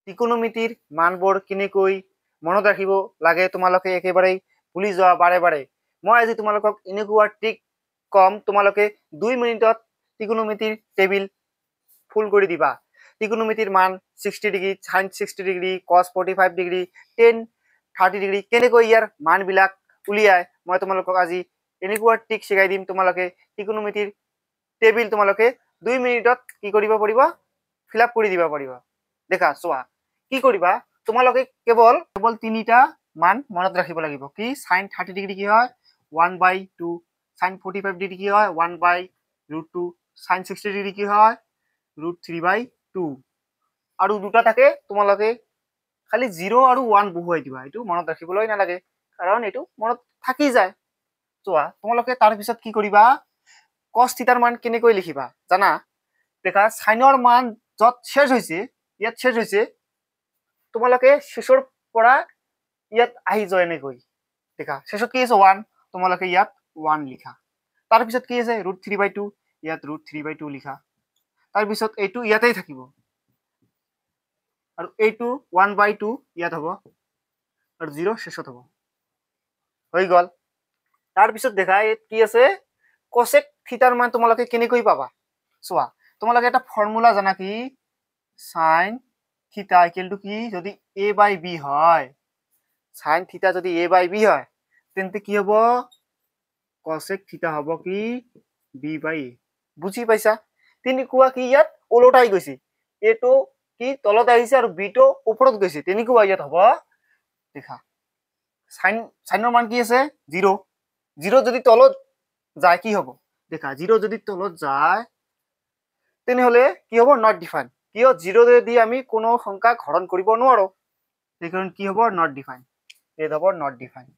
ত্ৰিকোণমিতিৰ মানবোৰ কেনেকৈ মনত ৰাখিব লাগে তোমালোকে একেবাৰেই ভুলি যোৱা বাৰে বাৰে। মই আজি তোমালোকক এনেকুৱা ট্ৰিক কম, তোমালোকে 2 মিনিটত ত্ৰিকোণমিতিৰ টেবিল ফুল কৰি দিবা। ত্ৰিকোণমিতিৰ মান 60 degree, sine 60 degree, cos 45 degree, tan 30 degree কেনেকৈ ইয়াৰ মানবিলাক উলিয়াই মই তোমালোকক আজি এনেকুৱা ট্ৰিক শিকাই দিম। তোমালোকে ত্ৰিকোণমিতিৰ টেবিল তোমালোকে 2 মিনিটত কি কৰিব পাৰিবা, ফিল আপ কৰি দিব পাৰিবা। দেখা চোৱা কি কৰিবা, তোমালোকে কেৱল কেৱল তিনিটা মান মনত ৰাখিব লাগিব। কি সাইন 30 ডিগ্ৰী কি হয় 1/2, সাইন 45 ডিগ্ৰী কি হয় 1/√2, সাইন 60 ডিগ্ৰী কি হয় √3/2। আৰু দুটা থাকে, তোমালোকে খালি 0 আৰু 1 বহুৱাই দিবা। এইটো মনত ৰাখিবলৈ নালাগে, কাৰণ এইটো মনত থাকি যায়। চোৱা তোমালোকে তাৰপিছত কি কৰিবা, কস থিটাৰ মান কেনেকৈ লিখিবা জানা? দেখা সাইনৰ মান য'ত শেষ হৈছে, ইয়াত শেষ হৈছে, তোমালোকে শেষৰ পৰা ইয়াত আহি যোৱা এনেকৈ। দেখা শেষত কি আছে 1, তোমালোকে ইয়াত 1 লিখা। তাৰপিছত কি আছে √3/2, ইয়াত √3/2 লিখা। তাৰপিছত এইটো ইয়াতেই থাকিব আৰু এইটো 1/2 ইয়াত হ'ব আৰু 0 শেষত হ'ব। হৈ গ'ল। তাৰপিছত দেখা ইয়াত কি আছে কসেক থিটাৰ মান তোমালোকে কেনেকৈ পাবা। চোৱা তোমালোকে এটা ফৰ্মুলা জানা কি, সাইন থিটা ইকুৱেল টু কি, যদি এ বাই বি হয়, সাইন থিটা যদি এ বাই বি হয় তেন্তে কি হ'ব, কসেক থিটা হ'ব কি বি বাই এ। বুজি পাইছা? তেনেকুৱা কি ইয়াত ওলোটাই গৈছে, এইটো কি তলত আহিছে আৰু বিটো ওপৰত গৈছে, তেনেকুৱা ইয়াত হ'ব। দেখা সাইনৰ মান কি আছে 0, 0 যদি তলত যায় কি হ'ব, দেখা 0 যদি তলত যায় তেনেহ'লে কি হ'ব not define. কিয় 0 দি আমি কোনো সংখ্যা হৰণ কৰিব নোৱাৰো, সেইকাৰণে কি হ'ব not define, এই হ'ব not define.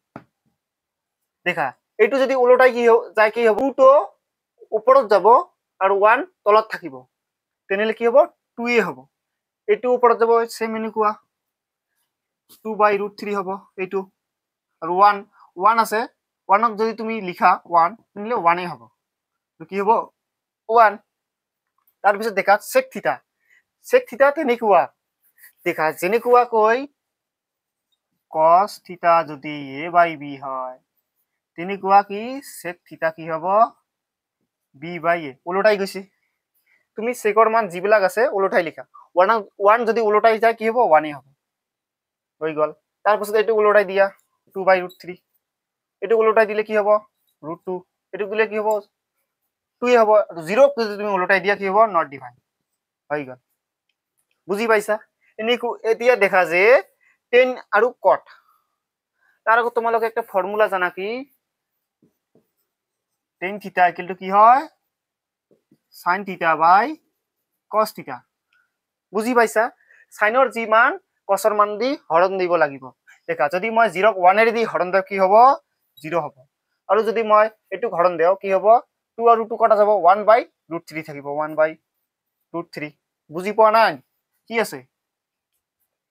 দেখা এইটো যদি ওলোটাই কি যায় কি হ'ব, 2টো ওপৰত যাব আৰু 1 তলত থাকিব, তেনেহ'লে কি হ'ব 2 হ'ব। এইটো ওপৰত যাব সেম এনেকুৱা 2/√3 হ'ব এইটো, আৰু 1 1 আছে, 1ক যদি তুমি লিখা 1 তেনেহ'লে 1 হ'ব, কি হ'ব 1। তাৰপিছত দেখা চেক থিটা, চেক থিটা তেনেকুৱা দেখা যেনেকুৱাকৈ কস থিটা যদি এ বাই বি হয় তেনেকুৱা কি চেক থিটা কি হ'ব বি বাই এ, ওলোটাই গৈছে। তুমি চেকৰ মান যিবিলাক আছে ওলোটাই লিখা, 1 যদি ওলোটাই যায় কি হ'ব 1 হ'ব। হৈ গ'ল। তাৰপিছত এইটো ওলোটাই দিয়া 2/√3, এইটো ওলোটাই দিলে কি হ'ব √2, এইটো দিলে কি হ'ব 2 হ'ব, আৰু 0 যদি তুমি ওলোটাই দিয়া কি হ'ব not define. হৈ গ'ল। বুজি পাইছা? এনেকুৱা এতিয়া দেখা যে টেন আৰু কট, তাৰ আগত তোমালোকে একটা ফৰ্মুলা জানা কি, টেন থিটা ইকুৱেল টু কি হয় sine theta by cos theta. বুজি পাইছা? সাইনৰ যি মান কসৰ মান দি হৰণ দিব লাগিব। দেখা যদি মই 0ক 1 দি হৰণ দিওঁ কি হ'ব 0 হ'ব, আৰু যদি মই এইটোক হৰণ দিওঁ কি হ'ব 2 আৰু 2 কটা যাব 1/√3 থাকিব, 1/√3। বুজি পোৱা নাই কি আছে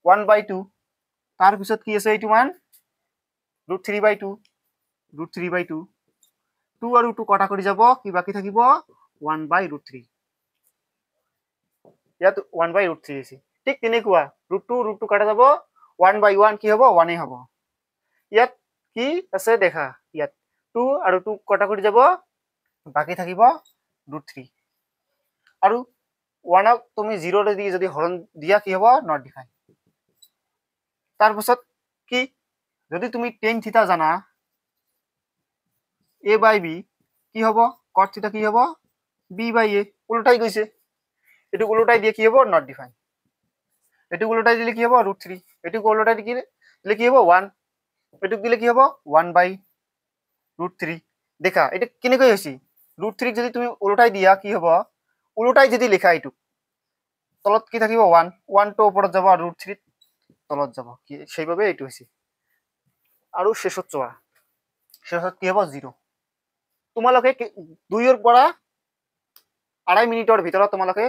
1/2, তাৰপিছত কি আছে এইটো মান √3/2, √3/2, 2 আৰু 2 কটা কৰি যাব, কি বাকী থাকিব 1/√3, ইয়াত 1/√3 আছে। ঠিক তেনেকুৱা √2 √2 কাটা যাব, 1/1 কি হ'ব 1 হ'ব। ইয়াত কি আছে দেখা, ইয়াত 2 আৰু 2 কটা কৰি যাব, বাকী থাকিব √3, আৰু 1ক তুমি 0 দি যদি হৰণ দিয়া কি হ'ব not define. তাৰপাছত কি যদি তুমি টেন থিটা জানা এ বাই বি কি হ'ব, কট থিটা কি হ'ব বি বাই এ, ওলোটাই গৈছে, এইটো ওলোটাই দিয়ে কি হ'ব not define, এইটোক ওলোটাই দিলে কি হ'ব √3, এইটোক ওলোটাই দিলে কি হ'ব 1, এইটোক দিলে কি হ'ব 1/√3। দেখা এইটো কেনেকৈ হৈছে, √3 যদি তুমি ওলোটাই দিয়া কি হ'ব, ওলোটাই যদি লিখা এইটো তলত কি থাকিব 1, 1টো ওপৰত যাব আৰু √3 তলত যাব, কি সেইবাবে এইটো হৈছে। আৰু শেষত চোৱা শেষত কি হ'ব 0। তোমালোকে 2ৰ পৰা 2.5 মিনিটৰ ভিতৰত তোমালোকে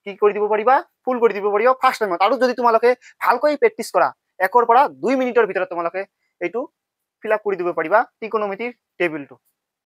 কি কৰি দিব পাৰিবা, ফুল কৰি দিব পাৰিবা ফাৰ্ষ্ট টাইমত। আৰু যদি তোমালোকে ভালকৈ প্ৰেক্টিচ কৰা 1ৰ পৰা 2 মিনিটৰ ভিতৰত তোমালোকে এইটো ফিল আপ কৰি দিব পাৰিবা ত্ৰিকোণমিতিৰ টেবিলটো।